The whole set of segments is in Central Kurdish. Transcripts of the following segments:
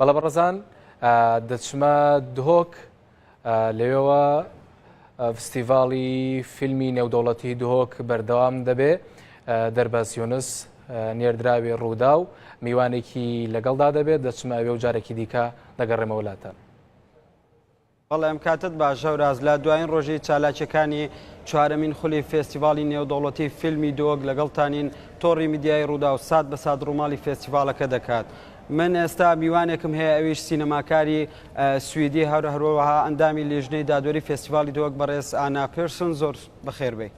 بەڵێ بەڕێزان دەچمە دهۆک لەوێوە فستیڤاڵی فیلمی نێودەوڵەتی دهۆک بەردەوام دەبێ دەرباز یونس نێردراوی ڕوودا و میوانێکی لەگەڵدا دەبێت دەچمە ئەوێ و جارێکی دیکە دەگەڕێمەوە لاتان. بەڵێ ئەم کاتەت باش هەوراز لە دوایین ڕۆژی چالاکیەکانی چوارەمین خولی فێستیڤاڵی نێودەوڵەتی فیلمی دۆک لەگەڵتانین تۆڕی میدیایی ڕووداو سات بە سات ڕووماڵی فێستیڤاڵەکە دەکات من ئێستا میوانێکم هەیە ئەویش سینەماکاری سویدی هەر هەروەها ئەندامی لیژنەی دادوەری فێستیڤاڵی دۆک بەڕێز ئانا پێرسون زۆر بەخێربێی.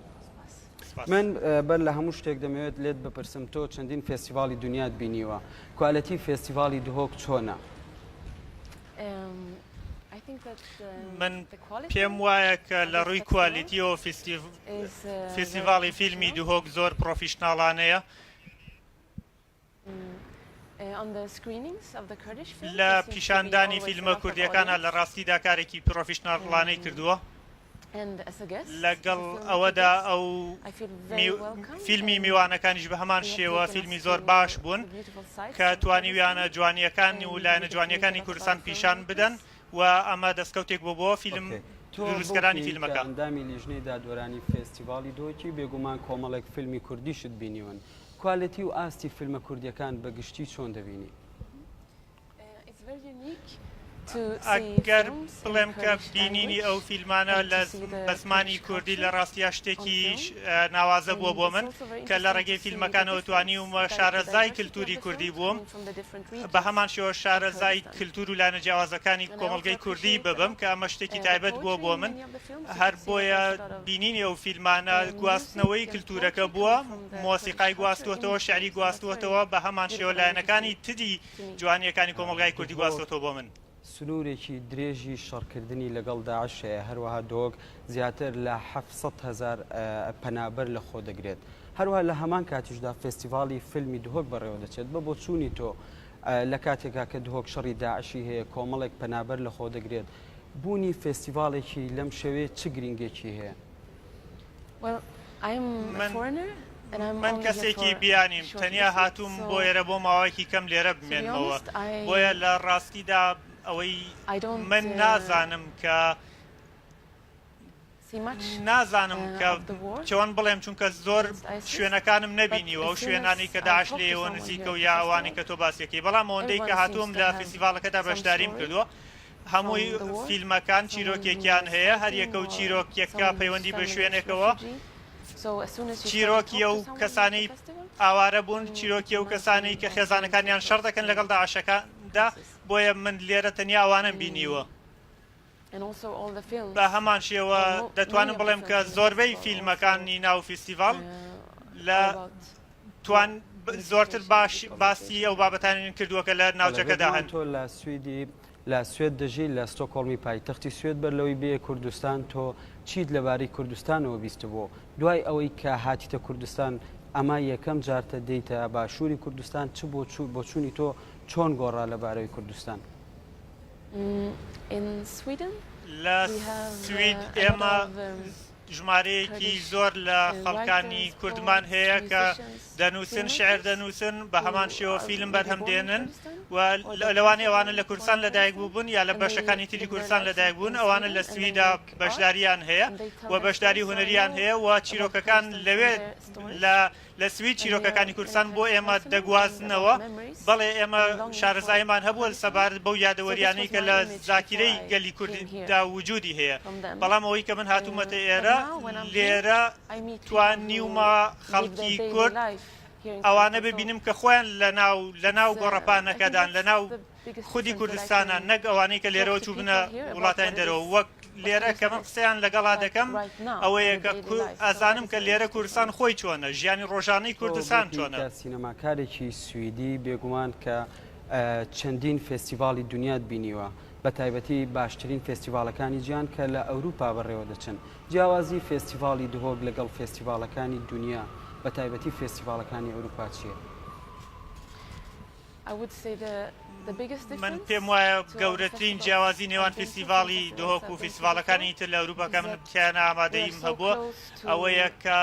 من بەر لە هەموو شتێک دەمەوێت لێت بپرسم تۆ چەندین فێستیڤاڵی دنیات بینیوە کوالێتی فێستیڤاڵی دهۆک چۆنە؟ من پێم وایە کە لە ڕووی کوالیتیەوە فیستیڤاڵی فیلمی دهۆک زۆر پرۆفیشناڵانەیە. لە پیشاندانی فیلمە کوردیەکانە لە ڕاستیدا کارێکی پرۆفیشناڵانەی کردووە. لەگەڵ ئەوەدا ئەو فیلمی میوانەکانیش بە هەمان شێوە فیلمی زۆر باش بوون کە توانیویانە جوانیەکان و لایەنە جوانیەکانی کوردستان پیشان بدەن و ئەمە دەستکەوتێک بۆ بۆ فیلم دروستکەرانی فیلمەکە. ئەندامی لیژنەی دادوەرانی فێستیڤاڵی دهۆکی بێگومان کۆمەڵێک فیلمی کوردیشت بینیون کوالێتی و ئاستی فیلمە کوردیەکان بە گشتی چۆن دەبینی؟ ئەگەر بڵێم کە بینینی ئەو فیلمانە لە بە زمانی کوردی لە ڕاستیا شتێکی ناوازە بووە بۆ من کە لە ڕێگەی فیلمەکانەوە توانیومە شارەزای کللتوری کوردی بووم بە هەمان شێوە شارەزای کللتور و لایەنە جیاوازەکانی کۆمەڵگەی کوردی ببم کە ئەمە شتێکی تایبەت بووە بۆ من هەر بۆیە بینینی ئەو فیلمانە گواستنەوەی کللتورەکە بووە مۆسیقای گواستوەتەوە شعری گواستوەتەوە بە هەمان شێوە لایەنەکانی تری جوانییەکانی کۆمەڵگای کوردی گواستۆتەوە بۆ من. سنوورێکی درێژی شەڕکردنی لەگەڵ داعش هەیە، هەروەها دهۆک زیاتر لە 700 هەزار پەنابەر لەخۆدەگرێت. هەروەها لە هەمان کاتیشدا فێستیڤاڵی فیلمی دهۆک بەڕێوەدەچێت. بە بۆچوونی تۆ لە کاتێکا کە دهۆک شەڕی داعشی هەیە، کۆمەڵێک پەنابەر لەخۆدەگرێت، بوونی فێستیڤاڵێکی لەم شێوەیە چ گرینگێکی هەیە؟ من کەسێکی بیانیم تەنیا هاتووم بۆ ئێرە بۆ ماوەیەکی کەم لێرە بمێنمەوە بۆیە لە ڕاستیدا ئەوەی من نازانم کە نازانم کە چۆن بڵێم چونکە زۆر شوێنەکانم نەبینیوە ئەو شوێنانەی کە داعش لێیەوە نزیکە و یا ئەوانەی کە تۆ باسیەکەی بەڵام ئەوەندەی کە هاتووم لە فیستیڤاڵەکەدا بەشداریم کردووە هەمووی فیلمەکان چیرۆکێکیان هەیە، هەریەکە و چیرۆکێکە پەیوەندی بە شوێنێکەوە، چیرۆکی ئەو کەسانەی ئاوارە بوون، چیرۆکی ئەو کەسانەی کە خێزانەکانیان شەڕ دەکەن لەگەڵ داعشەکاندا، بۆیە من لێرە تەنیا ئەوانەم بینیوە. بە هەمان شێوە دەتوانم بڵێم کە زۆربەی فیلمەکانی ناو فیستیڤاڵ لە توان زۆرتر باش باسی ئەو بابەتانەن کردووە کە لە ناوچەکەدا هەن. تۆ لە سویدی لە سوێد دەژی لە ستۆکۆڵمی پایتەختی سوێد بەر لەوەی بێیە کوردستان تۆ چیت لەبارەی کوردستانەوە بیستبوو؟ دوای ئەوەی کە هاتیتە کوردستان ئەمە یەکەم جارتە دێیتە باشووری کوردستان چ بۆچوونی تۆ چۆن گۆڕا لەبارەی کوردستان؟ لە سوید ئێمە ژمارەیەکی زۆر لە خەڵکانی کوردمان هەیە کە دەنووسن، شیعر دەنووسن، بە هەمان شێوە فیلم بەرهەم دێنن و لەوانەیە ئەوانە لە کوردستان لەدایک بووبن یا لە بەشەکانی تری کوردستان لەدایک بوون، ئەوانە لە سویدا بەشدارییان هەیە و بەشداری هونەرییان هەیە و چیرۆکەکان لەوێ لە لە سوید چیرۆکەکانی کوردستان بۆ ئێمە دەگوازنەوە، بەڵێ ئێمە شارەزاییمان هەبووە سەبارەت بەو یادەوەریانەی کە لە زاکیرەی گەلی کورددا وجودی هەیە، بەڵام ئەوەی کە من هاتوومەتە ئێرە، لێرە توانیومە خەڵکی کورد ئەوانە ببینم کە خۆیان لەناو لەناو گۆڕەپانەکەدان، لەناو خودی کوردستانە نەک ئەوانەی کە لێرەوە چووبنە وڵاتانی دەرەوە وەک لێرە کە من قسەیان لەگەڵا دەکەم ئەوەیە کە ئەزانم کە لێرە کوردستان خۆی چۆنە ژیانی ڕۆژانەی تۆ کوردستان وەکی چۆنە. کە سینەماکارێکی سویدی بێگومان کە چەندین فێستیڤاڵی دونیات بینیوە بە تایبەتی باشترین فێستیڤاڵەکانی جیهان کە لە ئەوروپا بەڕێوە دەچن جیاوازی فێستیڤاڵی دهۆک لەگەڵ فێستیڤاڵەکانی دونیا بە تایبەتی فێستیڤاڵەکانی ئەوروپا چییە؟ من پێم وایە گەورەترین جیاوازی نێوان فیستیڤاڵی دهۆک و فیستیڤاڵەکانی تر لە ئەوروپا کە من تیایانە ئامادەییم هەبووە ئەوەیە کە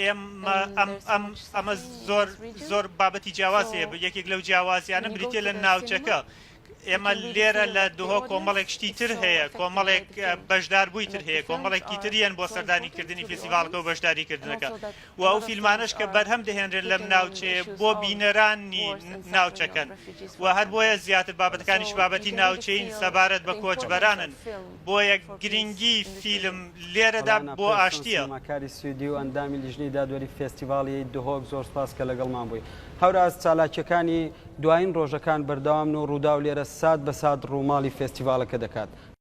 ئێمە ئەم ئەم ئەمە زۆر زۆر بابەتی جیاواز هەیە یەکێک لەو جیاوازیانە بریتیە لە ناوچەکە. ئێمە لێرە لە دهۆک کۆمەڵێک شتی تر هەیە، کۆمەڵێک بەشداربووی تر هەیە، کۆمەڵێکی تر یەن بۆ سەردانیکردنی فێستیڤاڵەکە و بەشداریکردنەکە و ئەو فیلمانەش کە بەرهەم دەهێنرێن لەم ناوچەیە بۆ بینەرانی ناوچەکەن و هەر بۆیە زیاتر بابەتەکانیش بابەتی ناوچەیین سەبارەت بە کۆچبەرانن. بۆیە گرنگی فیلم لێرەدا ئەلانە بۆ پێرسۆن ئاشتییە. سینەماکاری سویدی و ئەندامی لیژنەی دادوەری فێستیڤاڵی دهۆک زۆر سوپاس کە لەگەڵمان بووی. هەوراز چالاکییەکانی دوایین ڕۆژەکان بەردەوامن و ڕووداو لێرە سات بە سات ڕووماڵی فێستیڤاڵەکە دەکات.